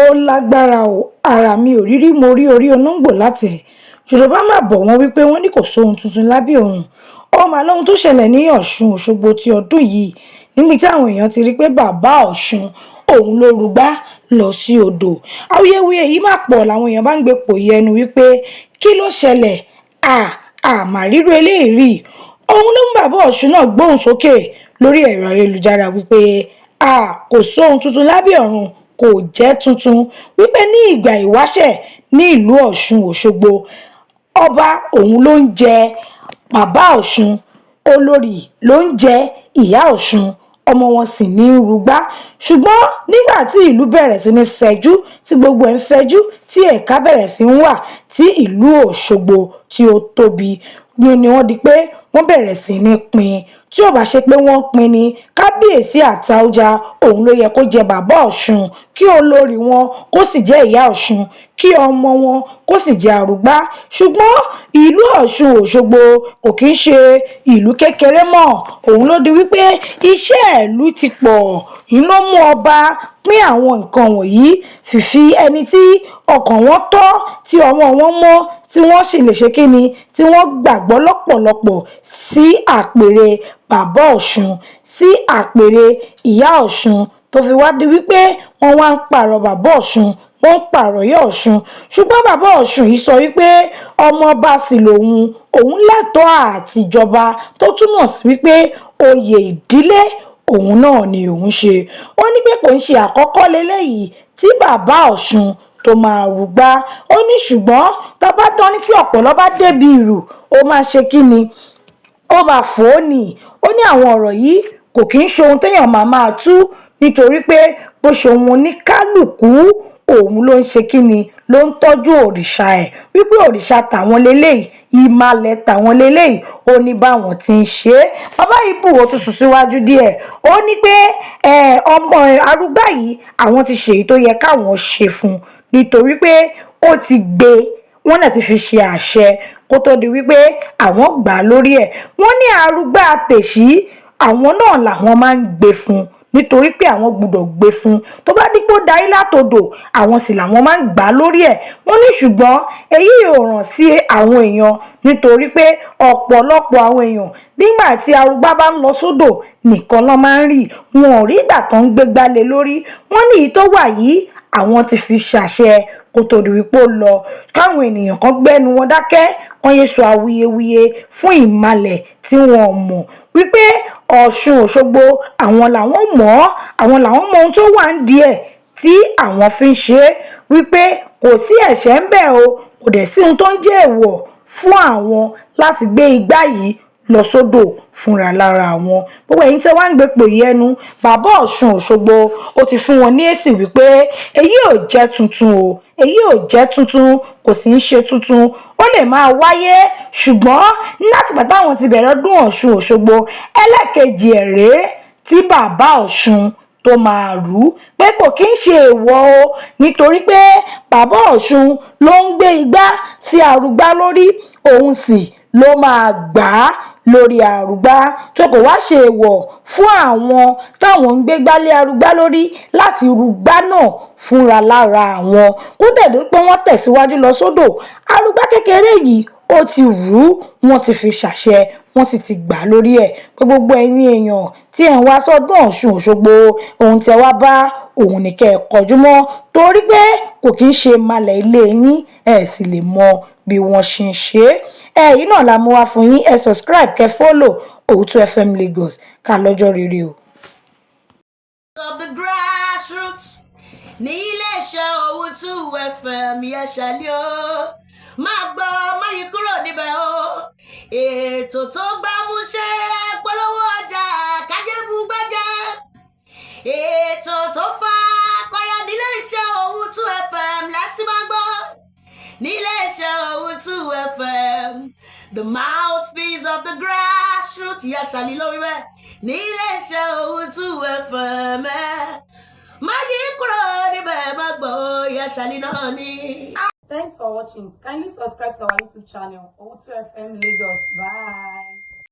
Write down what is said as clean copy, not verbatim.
Ó lágbára o. Ara mi ò rírí, mo rí orí olóńgbò látẹ̀. Yorùbá má bọ̀, wọ́n wí pé wọ́n ní kò sóhun tuntun lábẹ́ ọ̀run. Ó mà lóhun tó ṣẹlẹ̀ ní Ọ̀ṣun Òṣogbo ti ọdún yìí, níbi tí àwọn èèyàn ti rí pé bàbá Ọ̀ṣun òun ló rúgbà lọ sí odò. Awuyewuye yìí má pọ̀, làwọn èèyàn bá ń gbé pòyì ẹnu wípé kí ló ṣẹlẹ̀? Àmà rírú eléyìí rí. Òun ló mú bàbá Ọ̀ṣun náà gbóhùn sókè lórí ẹ̀rọ ayélujára wípé a kò sóhun tuntun lábẹ́ ọ̀run, kò jẹ́ tuntun wípé ní ìgbà ìwáṣẹ̀ ní ìlú Ọ̀ṣun Òṣogbo, ọba òun ló ń jẹ bàbá Ọ̀ṣun, olórí ló ń jẹ ìyá Ọ̀ṣun, ọmọ wọn sì ní í rúgbà. Ṣùgbọ́n nígbà tí ìlú bẹ̀rẹ̀ sí ní fẹjú, tí gbogbo ẹ̀ ń fẹjú, tí ẹ̀ka bẹ̀rẹ̀ sí ń wà, tí ìlú Òṣogbo tí ó tóbi ni wọ́n di pé wọ́n bẹ̀rẹ̀ sí ní pín. Tí ò bá ṣe pé wọ́n pín ní Kábíyèsí Àtaọ́jà, òun ló yẹ kó jẹ bàbá Ọ̀ṣun, kí olórí wọn kó sì jẹ́ ìyá Ọ̀ṣun, kí ọmọ wọn kó sì jẹ́ arúgbá. Ṣùgbọ́n ìlú Ọ̀ṣun Òṣogbo kò kí ń ṣe ìlú kékeré mọ́. Òun ló di wípé iṣẹ́ ìlú ti pọ̀ ń ló mú ọba pín àwọn nǹkan wọ̀nyí, fífi ẹni tí ọkàn wọn tọ́, tí ọwọ́ wọn mọ́, tí wọ́n sì lè ṣe kíni, tí wọ́n gbàgbọ́ lọ́pọ̀lọpọ̀ sí àpèrè bàbá Ọ̀ṣun, sí àpèrè ìyá Ọ̀ṣun, tó fi wá di wípé wọ́n wá ń pààrọ̀ bàbá Ọ̀ṣun, wọ́n ń pààrọ̀ ìyá Ọ̀ṣun. Ṣùgbọ́n bàbá Ọ̀ṣun yìí sọ wípé ọmọọba sì lòun, òun lẹ́tọ̀ọ́ àtijọba, tó túmọ̀ sí wípé oyè ìdílé òun náà ni òun ṣe. Ó ní pé kò ń ṣe àkọ́kọ́ leléyìí tí bàbá Ọ̀ṣun tó máa rúgbà. Ó ní ṣùgbọ́n tá bá tán ní tí ọ̀pọ̀lọ́ bá débi ìrù, ó máa ṣe kí ni? Ó máa fò ó nì. Ó ní àwọn ọ̀rọ̀ yìí kò kí ń ṣe ohun téèyàn máa máa tú, nítorí pé bó ṣe ohun oníkálukú òun ló ń ṣe kí ni, ló ń tọ́jú òrìṣà ẹ̀, wípé òrìṣà tàwọn leléyìí, ìmàlẹ̀ tàwọn leléyìí. Ó ní báwọn ti ń ṣe é. Bàbá yìí bù, ó tún sún síwájú díẹ̀. Ó ní pé ọmọ arúgbá yìí, àwọn ti ṣèyí tó yẹ káwọn ṣe fún un, nítorí pé ó ti gbé, wọ́n náà ti fi ṣe àṣẹ kó tó di wípé àwọn gbà á lórí ẹ̀. Wọ́n ní arúgbá tèṣí, àwọn náà làwọn máa ń gbé fún un, nítorí pé àwọn gbọ́dọ̀ gbé fún un. Tó bá dípò darí látodò, àwọn sì làwọn máa ń gbà á lórí ẹ̀. Wọ́n ní ṣùgbọ́n èyí ò ràn sí àwọn èèyàn, nítorí pé ọ̀pọ̀lọpọ̀ àwọn èèyàn, nígbà tí arúgbá bá ń lọ sódò nìkan ló máa ń rí wọn, ò rí ìgbà tó ń gbégbá lé lórí. Wọ́n ní èyí tó wà yìí, àwọn ti fi ṣàṣẹ kó tó di wípé ó lọ, káwọn ènìyàn kan gbẹ́nu wọn dákẹ́, kán yéé sọ awuyewuye fún ìmalẹ̀ tí wọn ò mọ̀ wípé Ọ̀ṣun Òṣogbo àwọn làwọn mọ̀ ọ́, àwọn làwọn mọ ohun tó wà ń díẹ̀ tí àwọn fi ń ṣe é, wípé kò sí ẹ̀ṣẹ̀ ń bẹ̀ o, kò dẹ̀ sí ohun tó ń jẹ́ èèwọ̀ fún àwọn láti gbé igbá yìí lọ sódò fúnra lára àwọn. Gbogbo ẹ̀yin tí wọ́n ń gbé pòyì ẹnu, bàbá Ọ̀ṣun Òṣogbo ó ti fún wọn ní èsì wípé èyí ò jẹ́ tuntun o, èyí ò jẹ́ tuntun, kò sì ń ṣe tuntun. Ó lè máa wáyé, ṣùgbọ́n látìgbà táwọn ti bẹ̀rẹ̀ ọdún Ọ̀ṣun Òṣogbo, ẹlẹ́ẹ̀kejì ẹ̀ rèé tí bàbá Ọ̀ṣun tó máa rú, pé kò kí ń ṣe èèwọ̀ o, nítorí pé bàbá Ọ̀ṣun ló ń gbé igbá sí arúgbá lórí, òun sì ló máa gbà á lórí arúgbá, tó kò wá ṣe èèwọ̀ fún àwọn táwọn ń gbégbá lé arúgbá lórí láti rúgbá náà fúnra lára àwọn. Kó dẹ̀ dé pé wọ́n tẹ̀síwájú lọ sódò, arúgbá kékeré yìí ó ti rú, wọ́n ti fi ṣàṣẹ, wọ́n sì ti gbà á lórí ẹ̀, pé gbogbo ẹ̀yin èèyàn tí ẹ̀ ń wá sọ́dún Ọ̀ṣun Òṣogbo, ohun tí ẹ wá bá òun ní kẹ́ ẹ kọjú mọ́, torí pé kò kí ń ṣe malẹ̀ ilé yín, ẹ̀ sì lè mọ bí wọ́n ṣe ń ṣe é. Ẹ̀yin náà la mú wá fún yín. Ẹ subscribe, kẹ́ follow Òótọ́ FM Lagos. Ká lọ́jọ́ rere o. Of the grassroots ní iléeṣẹ́ Owutu FM yẹsẹ̀lẹ̀ o, máa gbọ́, má yí kúrò níbẹ̀ o. Ètò tó gbámúṣé, polówó ọjà kájébù gbájẹ́, ètò tó fa kọyà nílé iṣẹ́ Owutu FM láti máa gbọ́ nílé iṣẹ́ Owutu FM, the mouthpiece of the grassroots. Yẹsẹ̀lẹ̀ lórí bẹ́ẹ̀ nílé iṣẹ́ Owutu FM. Ẹ̀ má yí kúrò níbẹ̀, má gbọ́, yẹsẹ̀lẹ̀ náà ni. Thanks for watching. Kindly subscribe to our YouTube channel, Owutu FM Lagos. Bye.